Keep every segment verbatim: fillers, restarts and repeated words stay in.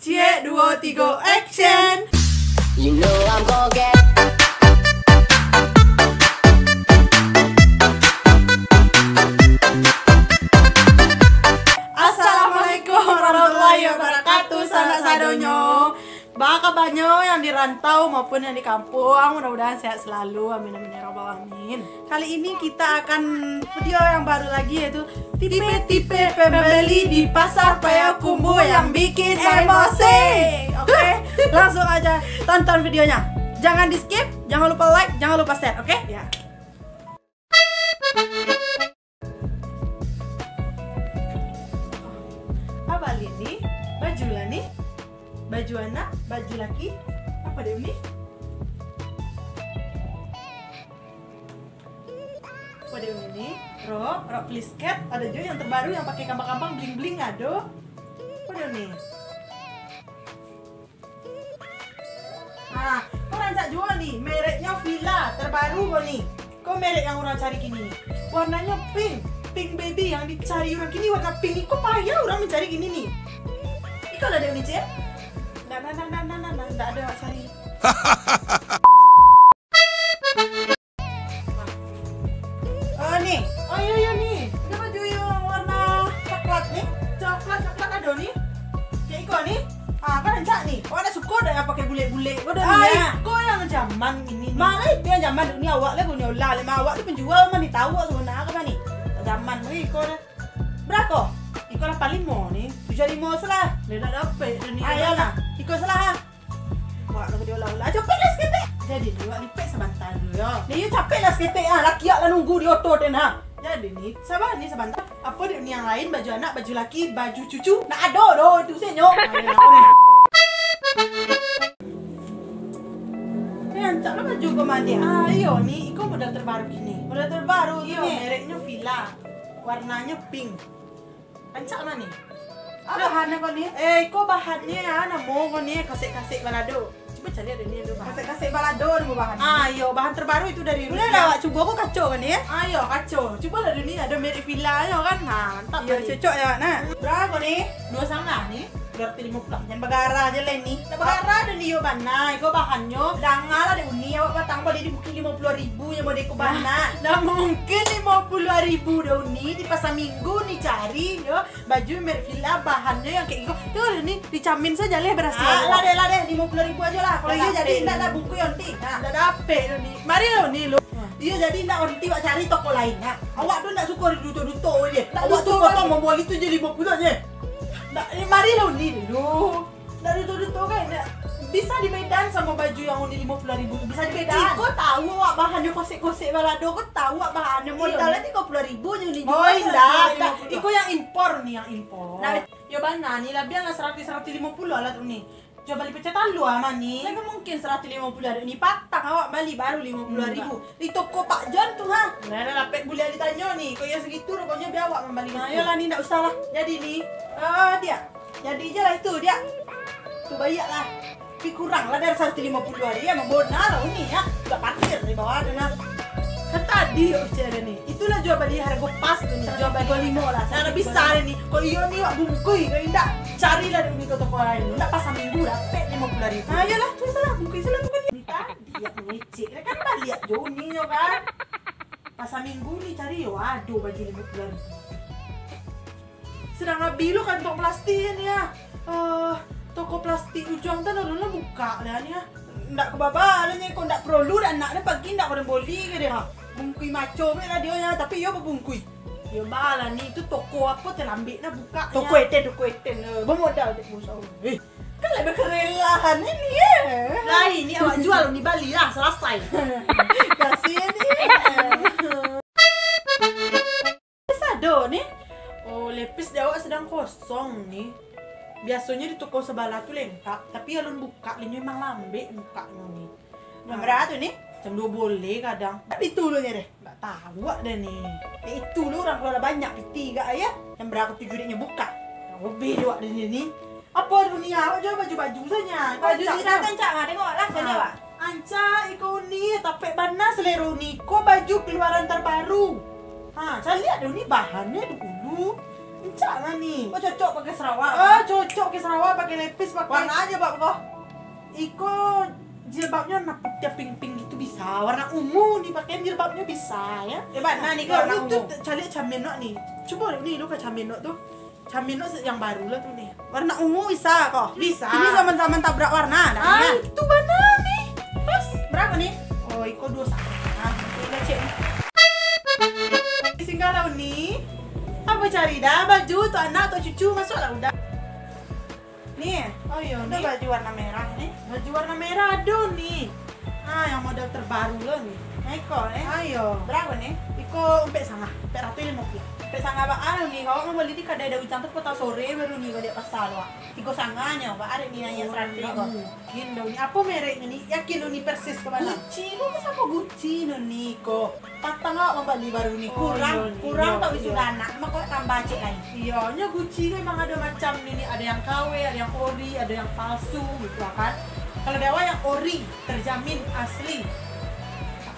Ciek, duo, tigo, action! Assalamualaikum warahmatullahi wabarakatuh, sanak sadonyo. Baa kabanyo yang di rantau maupun yang di kampuang, mudah-mudahan sehat selalu. Amin, amin, ya rabbal alamin. Kali ini kita akan video yang baru lagi, yaitu tipe-tipe pembeli di Pasar Payakumbuh yang bikin emosi. Oke, langsung aja tonton videonya. Jangan di-skip, jangan lupa like, jangan lupa share, oke? Ya. Abali ni, baju lah ni. Baju anak, baju laki. Apo dek ni? Apo dek ni? Rok, rok fleece cut. Ado juo yang terbaru yang pakai kambang-kambang, bling-bling ado. Apo dek ni? Ah, ko rancak juo ni, mereknyo Fila, terbaru ko ni. Ko merek yang urang cari kini ni. Warnanyo pink, pink baby yang dicari urang kini warna pink. Iko payah urang mencari kini ni. Iko lah dek ni, Cik. Ndak, ndak, ndak, ndak, ndak, ndak, ndak ado nak cari. Oh, ni. Oh, iyo, iyo, ni. Ado baju yang warna coklat ni. Coklat, coklat ado ni. Kayak iko ni. Ah, kan rancak ni. Awak nak suko dak yang pakai bulek-bulek? Ko dah ni, ah, ya. Iko yang zaman ini ni. Malah itu yang zaman dulu ni, awak lah punyo lah. Lima awak tu penjual mah ni, tahu awak sebenarnya apa ni. Zaman ni iko dah. Berapa? Iko lapan limo ni. Tujuah limo selah. Dia nak dapat dunia. Ayolah. Iko selah, ah. Wak, lah diolah-olah. Ajo pek lah saketek. Jadi ni, wak lipek sabanta dulu, yo. Ni, yo capek lah saketek, ah. Laki awak lah nunggu di oto den, ha. Jadi ni, sabar ni sabanta. Apo dek ni yang lain, baju anak, baju laki, baju cucu? Nak ado doh, itu se nyo. Ayolah, apo ni? Eh, rancak lah baju ko mandi. Ah, iyo ni, iko model terbaru kini. Model terbaru kini? Iyo, mereknyo Fila. Warnanyo pink. Rancak mah ni. Ah, bahannyo ko ni? Eh, iko bahannyo, ah, namo ko ni, kasek-kasek balado. Cubo caliak dek ni ado bahan. Kasek-kasek balado namo bahan. Ah, iyo, bahan terbaru itu dari Rusia. Buliah lah awak cubo ko kaco ko ni, eh? Ah, iyo, kaco. Cubo lah dek ni, ado merek Fila nyo kan. Ha, mantap. Iyo, cocok yo, nah. Berapa ni? Duo satangah ni. Dua ratuih limo puluah. Jan bagarah se lah ni. Ndak bagarah dek ni yo bana. Iko bahannyo. Danga lah dek Uni, awak batang bali di Bukik limo puluah ribu nyo model ko bana. Ndak mungkin limo puluah ribu dek Uni, di Pasar Minggu ni cari yo. Baju merek Fila, bahannyo yang kayak giko. Tu ni, dicamin sajo lah berhasil. Ah, lah deh, lah deh, limo puluah ribu ajo lah. Kalau iyo jadi, ndak, ndak bungkuih onti. Nah. Ndak dapek tu ni. Mari lo ni lo. Iyo jadi ndak onti, wak cari toko lain, nah. Awak tu ndak suko duto-duto je. Ndak duto, awak tu potong memboli tu je limo puluah je. Ndak, eh, mari lo ni dulu. Ndak duto-duto kan, ndak. Bisa di Medan samo baju yang Uni limo puluah ribu tu, bisa di Medan. Iko tahu awak bahannyo kosek-kosek balado, ko tahu awak bahannyo modalnyo tigo puluah ribu je Uni. Oh, indak, indak. Iko yang impor ni, yang impor. Nah, yo bana ni, labiah lah saratuih, saratuih limo puluah lah tu ni. Jual bali pecah talua mah ni. Lah, mungkin saratuih limo puluah dek ni, patang awak bali baru limo puluah ribu. Di toko Pak John tu, ha. Nah, dah dapek buliah ditanyo ni. Kok iyo segitu ruponyo, biar awak mambali. Nah, iyolah ni, ndak usah lah. Jadi ni, eh, Diak. Jadi je lah itu, Diak. Tu baiak lah. Tapi kurang lah dari saratuih limo puluah hari, ya, mambona lah Uni, ya. Udah parkir di bawah tu, nah. Kan tadi yo bicara ni. Itulah jual bali harga pas tu ni. Jual bali tigo limo lah. Nah, bisa ni. Kok iyo ni, wak bungkuih, kok indak, carilah dek Uni ke toko lain. Ndak Pasar Minggu dapek limo puluah ribu. Ah, iyolah, tu salah bungkuih, salah bungkuih. Ni tadi yo ngecek. Kan baliak jo Uni nyo kan. Pasar Minggu ni cari yo, ado baju limo puluah ribu. Sadang abih lo kantong plastik ni, ah. Eh, toko plastik Ujuang tu lah bukak lah ni, ah. Ndak ka baa lah nyo, kok ndak porlu dah anak dah pagi ndak ka den boli ka deh, ha. Bungkuih maco be lah dio nyo, tapi iyo babungkuih. Iyo baa lah ni, tu toko apo talambek nah bukaknyo. Toko Eten, toko Eten, eh, bamodal dek bos awak. Eh. Kan labiah karelahan ini, eh. Lah, ini awak jual, ni bali lah, salasai. Kasian ni, eh. Lepis ado ni. Oh, lepis di awak sadang kosong ni. Biasonyo di toko sabalah tu lengkap, tapi alun bukak, inyo emang lambek bukaknyo ni. Jam bara tu ni? Jam duo baleh kadang. Tapi itu lo nyo deh. Ndak tahu awak dah ni. Eh, itu lo urang kalau lah banyak piti gak, ya. Jam bara tujuah dek nyo bukak. Lebih awak dah ni. Apo dunia awak jual baju-baju saja. Baju rancak, sini rancak, ah, tengok lah, sini, ah, awak. Rancak iko Uni, tapek bana selero Uni. Ko baju keluaran terbaru. Ha, caliak dulu ni bahannyo dulu. Cak lah ni. Oh, cocok pakai sarawak. Ah, cocok pakai sarawak, pakai lepis, pakai. Warna aja, Bab, ko. Iko jilbabnyo warna putiah pink-pink gitu bisa. Warna ungu ni pakai jilbabnyo bisa, ya. Eh, bana ni, warna ungu. Caliak camin wak ni. Cubo ni, lu ka camin wak tu. Camin wak yang baru lah tu ni. Warna ungu bisa ko? Bisa. Kini zaman-zaman tabrak warna dah. Ah, itu bana ni. Pas. Berapa ni? Oh, iko dua setengah. Oke, dah, Cek. Singgah lah, Uni. Apa cari dah baju untuk anak, untuk cucu, masuk lah udah. Ni, oh iyo, ni baju warna merah ni. Baju warna merah ado ni. Ah, yang model terbaru lo ni. Nah, iko, eh. Ayo. Berapa ni? Iko ampek sangah, ampek ratuih limo puluah. Ampek sangah baa ni, kawan bali di kadai Daujang tu, Kota Sore baru ni baliak pasar tu, ah. Tigo sangah nyo, baa ni naiak saratuih ko. Mungkin dong ni. Apo mereknyo ni? Yakin dong ni persis ka bana? Gucci ko, siapo Gucci no ni ko? Patang awak mambali baru ni. Oh, kurang, iyo, kurang iyo, tau iyo. Sudah anak, mako tambah ciek lai. Iyo, nyo Gucci ko emang ado macam ni, ni, ado yang K W, ado yang ori, ado yang palsu gitu kan. Kalau di awak yang ori, terjamin asli.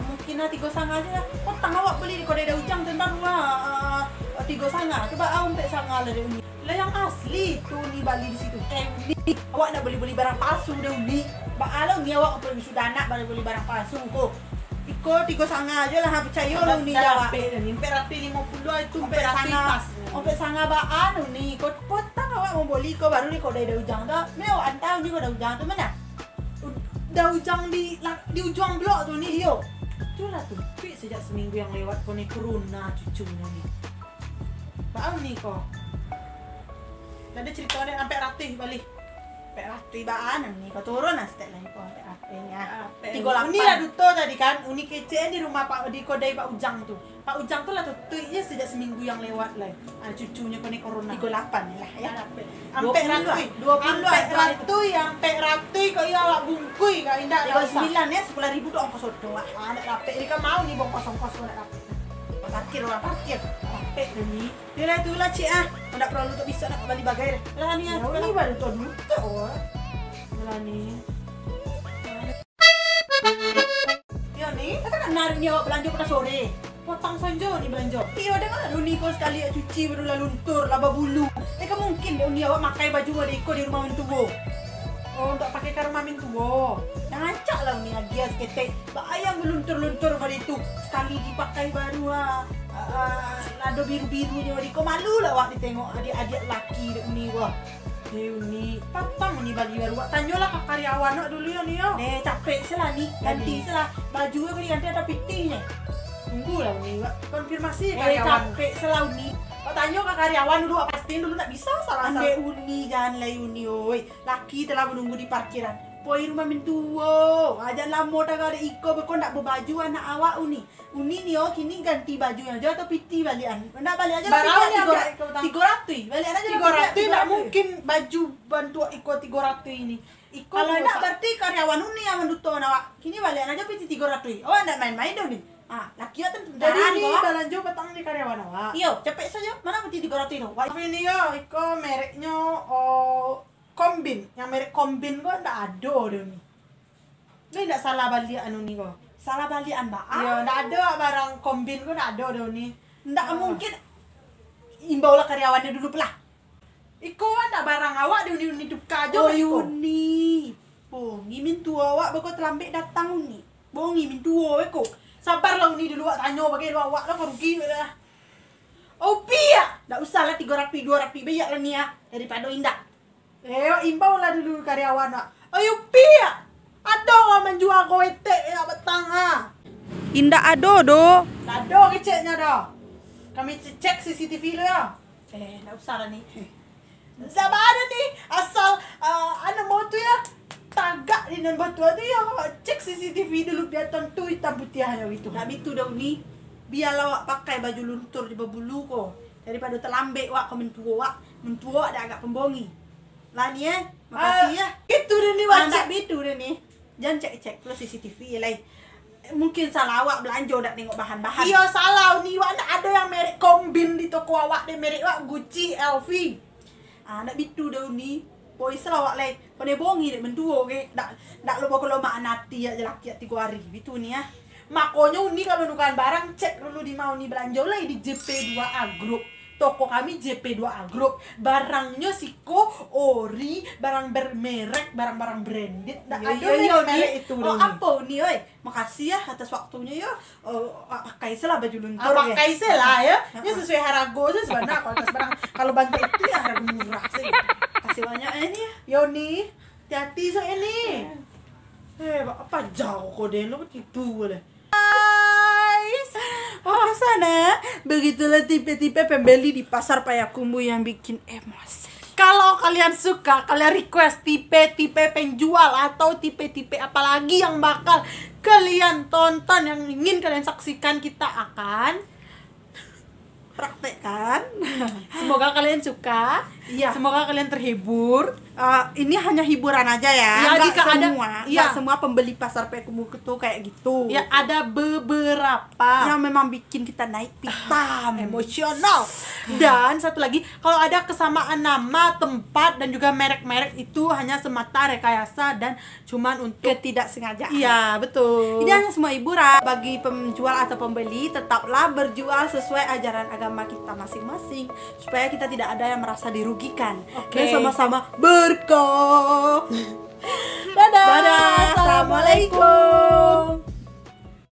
Mungkin lah tigo sangah aja lah. Patang awak bali di kadai Daujang tu baru lah, ah, tigo sangah. Cubo ampek sangah lah dek Uni. Lah yang asli tu Uni bali di situ. Eh, Uni, awak ndak bali-bali barang palsu doh, Uni. Baa lah Uni awak ka bali sudah anak bali-bali barang palsu ko. Iko tigo sangah aja lah, ha, picayo lah Uni jawab. Ampek ratuih limo puluah itu, ampek sangah. Ampek sangah baa Uni. Ko patang awak mambali ko baru di kadai Daujang tu. Meh awak anta Uni kadai Daujang tu mano? Daujang di, di ujuang blok tu ni. Iyo. Itulah tu. Tapi sajak saminggu yang lewat ko ni corona cucunyo ni. Baa Uni ko? Ndak ado carito dek, ampek ratuih bali. Ampek ratuih baa Uni ko, turun lah stek lai ko, ampek ratuih ni, ah. Ampek. Tigo lapan. Uni lah duto tadi kan, Uni kecek di rumah Pak, di kodai Pak Ujang tu. Pak Ujang tu lah tutuik je sajak saminggu yang lewat lai. Ah, cucunyo ko ni corona. Tigo lapan lah, ya. Ampek ratuih. Dua puluh lah. Ampek ratuih, ampek ratuih ko iyo awak bungkui ka indak, ndak usah. Tigo sembilan ya, sepuluh ribu tu ongkos oto, ah. Ah, ndak dapek, jadi kan mau ni bongkos-ongkos ko ndak dapek. Parkir urang parkir. Dapek dah ni. Yolah, tu lah, Cik, ah. Ndak paralu tu, bisuak nak bali bagai dah. Lah ni, ah. Yo, ni baru tu duto, ah. Lah ni. Yo ni, kata kan hari ni awak balanjo Kota Sore. Patang sajo ni balanjo. Iyo, danga lah Uni ko sakali cuci baru lah luntur, lah babulu. Eh, ka mungkin dek Uni awak makai baju ado iko di rumah mintuo. Oh, untuak pakai ka rumah mintuo. Nah, rancak lah Uni agiah saketek. Baa yang baluntur-luntur baitu, sakali dipakai baru, ah, ah, ah, ado biru-birunyo baitu, malu lah awak ditengok adiak-adiak laki dek Uni, wah. Eh, Uni, patang Uni bali baru, wak tanyolah ka karyawan wak dulu yo, Ni, yo. Eh, capek se lah, Ni. Ganti se lah. Baju ko diganti atau pitinyo? Tunggulah Uni, wak konfirmasi karyawan. Eh, capek se lah, Uni. Wak tanyo ka karyawan dulu, wak pastiin dulu, ndak bisa salah-salah. Andeh Uni, jan lai Uni, oi. Laki tu lah manunggu di parkiran. Poi rumah mintuo. Ah, jan lamo tagak dek iko, beko ndak babaju anak awak Uni. Uni ni, oh, kini ganti baju ajo atau piti baliakan? Ndak baliak ajo lah. Barang piti ni tigo, agak iko, tigo ratuih. Baliakan ajo lah tigo ratuih, ndak mungkin baju bantuak iko tigo ratuih ini. Iko kalau ndak, berarti karyawan Uni yang manduto awak. Kini baliakan ajo piti tigo ratuih. Awak ndak main-main doh ni. Ah, laki awak tu. Jadi ni balanjo patang di karyawan awak. Iyo, capek sajo. Mano piti tigo ratuih tu? Wak. Tapi ni yo, iko mereknyo, oh, Kombin, yang merek Kombin ko ndak ado doh ni. Ni ndak salah baliak anu ni ko? Salah baliakan baa? Iyo, ndak ado barang Kombin ko ndak ado doh ni. Ndak mungkin. Imbaulah karyawannya dulu lah. Iko kan ndak barang awak di Uni, Uni tuka ajo. Oh, pas iko. Uni. Bongi mintuo awak beko talambek datang Uni. Bongi mintuo iko. Sabarlah Uni dulu, wak tanyo bagai dulu awak lah, ka rugi awak dah. Upiah! Ndak usahlah tigo ratuih, duo ratuih, baiaklah ni ah, daripado indak. Eh, wak imbaulah dulu karyawan, wak. Oi, upiah! Ado urang manjua ko etek, eh, batang, ah. Indak ado doh. Ndak ado keceknyo doh. Kami ce-, cek C C T V dulu yo. Eh, ndak usahlah ni. Ndak baa doh ni, asal, ah, anu mau tu yo. Tagak di nan batua tu yo, cek C C T V dulu, bia tantu itam putiahnyo gitu. Ndak bitu doh, Uni. Bialah awak pakai baju luntur jo babulu ko, daripado talambek awak ka mintuo awak, mintuo awak dak agak pambongi. Lah ni, eh, makasih yo. Itu doh ni, ah, wak cek. Ndak bitu doh ni. Jan cek-cek pulo C C T V lai. Mungkin salah awak balanjo dak tengok bahan-bahan. Iyo, salah Uni, wak ndak ado yang merek Kombin di toko awak deh, merek wak Gucci, L V. Ah, ndak bitu doh Uni. Boy, salah awak lai. Pandai bongi dek mintuo ge. Ndak, ndak lo bokolomakan ati yo, jalaki tigo ari. Bitu Uni ah. Makonyo Uni kalau nukaran barang, cek dulu di ma Uni balanjo lai, di J P dua A Group. Toko kami J P dua A Group. Barangnyo siko ori, barang bermerek, barang-barang branded. Ndak Iyo, ado iyo, iyo, merek-merek Ni. itu, Oh, Ni. apo, Uni, oi? Makasih ya atas waktunya, yo. Oh, pakai salah baju luntur, Ah, pakai salah, ya. Ah, Ini ah. Sesuai harago saja sebenarnya, kualitas barang. Kalau bantuak itu, ya, harga murah saja. Kasih banyak, eh, Ni, ya. Yo, Ni, hati-hati so ini. Eh, apa jauh kau deh, lo tipu boleh. Guys, oke sana, begitulah tipe-tipe pembeli di Pasar Payakumbuh yang bikin emosi. Kalau kalian suka, kalian request tipe-tipe penjual atau tipe-tipe apalagi yang bakal kalian tonton, yang ingin kalian saksikan, kita akan praktekkan. Semoga kalian suka. Iya. Semoga kalian terhibur. Ah, ini hanya hiburan aja ya. Ya, Nggak jika ada, semua, iya. Nggak semua pembeli Pasar Payakumbuh itu kayak gitu. Ya, ada beberapa. Yang memang bikin kita naik pitam. Emosional. Dan satu lagi, kalau ada kesamaan nama, tempat, dan juga merek-merek, itu hanya semata rekayasa dan cuman untuk Ketidaksengajaan. Iya, betul. Ini hanya semua hiburan. Bagi penjual atau pembeli, tetaplah berjual sesuai ajaran agama kita masing-masing, supaya kita tidak ada yang merasa dirugikan. Oke. Dan sama-sama berkah.